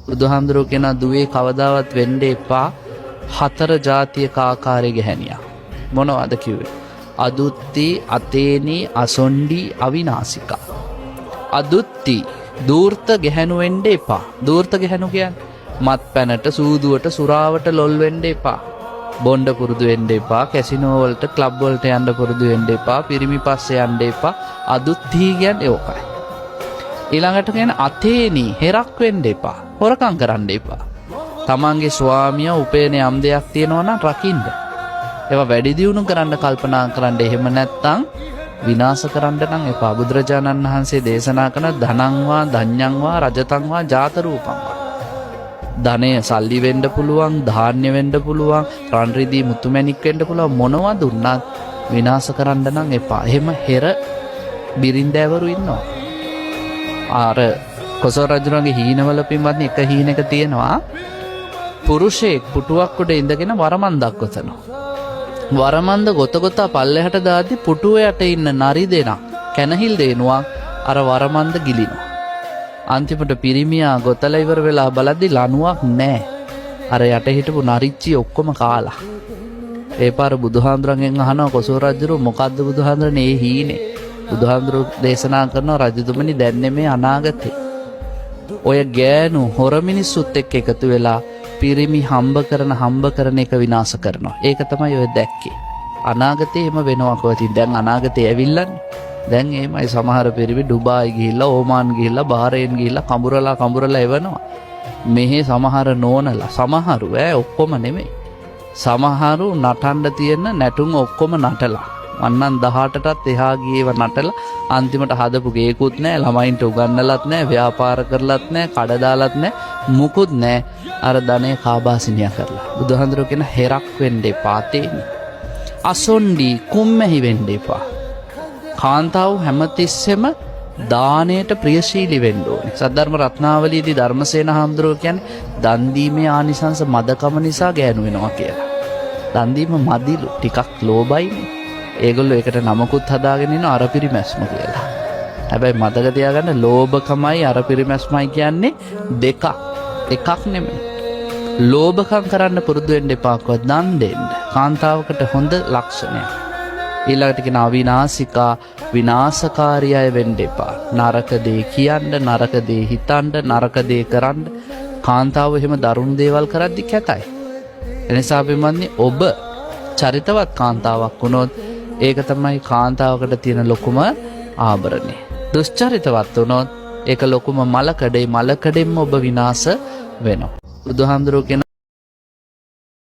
බුදුහාමුදුරුවෝ කියනවා දුවේ කවදාවත් වෙන්න එපා හතර ජාතියක ආකාරයේ ගැහැණියක්. මොනවද කිව්වේ? අදුත්ති, අතේනි, අසොණ්ඩි, අවිනාසිකා. අදුත්ති දූර්ත ගැහැණු වෙන්න එපා. දූර්ත ගැහැණු කියන්නේ මත්පැනට, සූදුවට, සුරාවට ලොල් වෙන්න එපා. බොණ්ඩ පුරුදු වෙන්න එපා. කැසිනෝ වලට, ක්ලබ් වලට යන්න පුරුදු වෙන්න එපා. පිරිමි පස්සේ යන්න එපා. අදුත්ති කියන්නේ ඕකයි. ඊළඟට කියන්නේ අතේනි හෙරක් වෙන්න එපා. හොරකම් කරන්න එපා. තමන්ගේ ස්වාමියා උපයන යම් දෙයක් තියෙනවා නම් රකින්න. ඒවා වැඩි දියුණු කරන්න කල්පනා කරන්න. එහෙම නැත්නම් විනාශ කරන්න නම් එපා. බුදුරජාණන් වහන්සේ දේශනා කරන ධනං වා ධඤ්ඤං වා රජතං වා ජාත රූපං වා. ධනය සල්ලි වෙන්න පුළුවන්, ධාන්‍ය වෙන්න පුළුවන්, රන් රිදී මුතුමැණික් වෙන්න පුළුවන්, මොනවා දුන්නත් විනාශ කරන්න නම් එපා. එහෙම හෙර බිරින්දෑවරු ඉන්නවා. අර කොසල් රජුගේ හීනවල පින්වත්නි එක හීනක තියෙනවා පුරුෂයෙක් පුටුවක් උඩ ඉඳගෙන වරමන්දක් ගොතනවා. වරමන්ද ගොත ගොතා පල්ලෙහාට දාද්දි පුටුව යට ඉන්න නරි දෙනා කැනහිල් දේනුවක් අර වරමන්ද ගිලිනවා. අන්තිමට පිරිමියා ගොතලා ඉවර වෙලා බලද්දි ලණුවක් නෑ. අර යට හිටපු නරිච්චි ඔක්කොම කාලා. ඒ පාර බුදුහාමුදුරන්ගෙන් අහනවා කොසල් රජුරු මොකද්ද බුදුහාමුදුරනේ ඒ හීනේ? බුදුහාමුදුරු දේශනා කරනවා රජතුමනි දැන් නෙමේ අනාගතේ. ඔය ගෑනු හොර මිනිස්සුත් එක්ක එකතු වෙලා පිරිමි හම්බ කරන එක විනාශ කරනවා. ඒක තමයි ඔය දැක්කේ. අනාගතේ එහෙම වෙනවා කොහොමද? ඉතින් දැන් අනාගතේ ඇවිල්ලානේ. දැන් එහෙමයි සමහර පිරිමි ඩුබායි ගිහිල්ලා, ඕමාන් ගිහිල්ලා, බහරේන් ගිහිල්ලා කඹරලා කඹරලා එවනවා. මෙහෙ සමහර නෝනලා සමහරු ඈ ඔක්කොම නෙමෙයි. සමහරු නටන්න තියෙන නැටුම් ඔක්කොම නටලා මන්නම් 18ටත් එහා ගියේව නටලා අන්තිමට හදපු ගේකුත් නෑ, ළමයින්ට උගන්නලත් නෑ, ව්‍යාපාර කරලත් නෑ, කඩ දාලත් නෑ, මුකුත් නෑ, අර ධනය කාබාසිනියා කරලා. බුදුහාමුදුරුවෝ කියන හෙරක් වෙන්න එපා තේනි. අසොණ්ඩි කුම්මැහි වෙන්න එපා. කාන්තාව හැමතිස්සෙම දානයට ප්‍රියශීලී වෙන්න ඕනේ. සද්ධර්ම රත්නාවලියේදී ධර්මසේන හාමුදුරුවෝ කියන්නේ දන් දීමේ ආනිසංස මදකම නිසා ගෑනු වෙනවා කියලා. දන් දීම මදිලු, ටිකක් ලෝභයිනේ. ඒගොල්ලෝ ඒකට නමකුත් හදාගෙන ඉනවා අර පිරිමැස්ම කියලා. හැබැයි මතක තියාගන්න ලෝභකමයි අර පිරිමැස්මයි කියන්නේ දෙකක්. එකක් නෙමෙයි. ලෝභකම් කරන්න පුරුදු වෙන්න එපා කිව්වා දන් දෙන්න. කාන්තාවකට හොඳ ලක්ෂණයක්. ඊළඟට කියන අවිනාශිකා විනාශකාරී අය වෙන්න එපා. නරක දේ කියන්න, නරක දේ හිතන්න, නරක දේ කරන්න. කාන්තාව එහෙම දරුණු දේවල් කරද්දි කැතයි. එනිසා පින්වත්නි ඔබ චරිතවත් කාන්තාවක් වුණොත් ඒක තමයි කාන්තාවකට තියෙන ලොකුම ආභරණය. දුෂ්චරිතවත් වුණොත් ඒක ලොකුම මලකඩේ, මලකඩෙන්ම ඔබ විනාශ වෙනවා. බුදුහාමුදුරුවෝ කියන